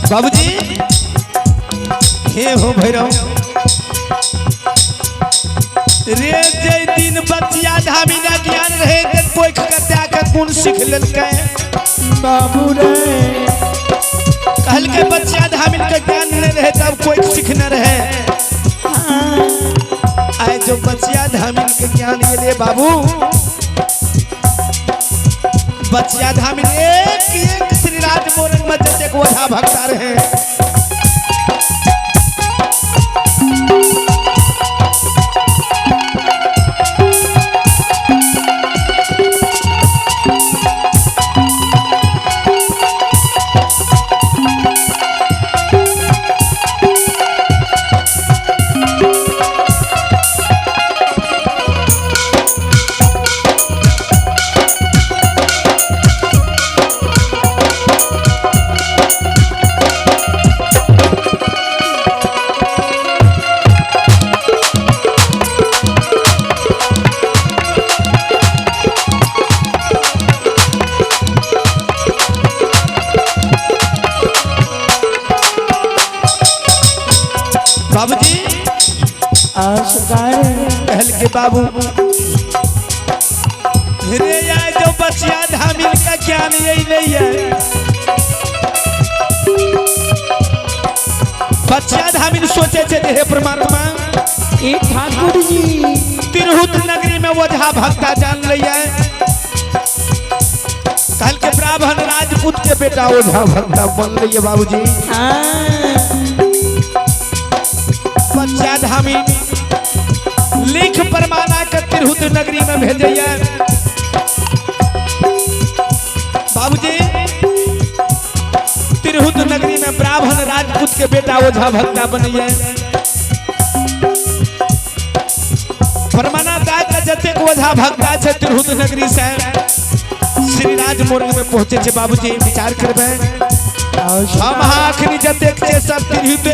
बाबूजी हे हो भैरव रे, जे दिन बचिया धामी ना ज्ञान रहे ते कोई कत्या के गुण सीख लेलकै। बाबू रे कहल के बचिया धामिन के ज्ञान नहीं रहे तब कोई सीखने रहे। आए जो बचिया धामिन के ज्ञान ये ले बाबू, बचिया धामिन एक एक श्री राज मोरंग में जतेक ओझा भक्ता रहे। बाबूजी सरकार कहल के बाबू रे आए जो बचिया धामिन का ज्ञान यही नहीं है। बचिया धामिन सोचे छे हे परमात्मा ए ठाकुर जी तिरहुत नगरी में ओझा भक्ता जान लिया। कहल के ब्राह्मण राजपूत के बेटा ओझा भक्ता बन लिया बाबूजी। बच्चा धामी लिख परमाना के तिरहुत नगरी में भेजैया। बाबूजी तिरहुत नगरी में ब्राह्मण राजपूत के बेटा ओझा भक्ता बनैया। परमाना दा के जतेक ओझा भक्ता छै तिरहुत नगरी से श्री राज मोरंग में पहुंचे छे। बाबूजी विचार करबै हम अखनी जतेक छै सब तिरहुत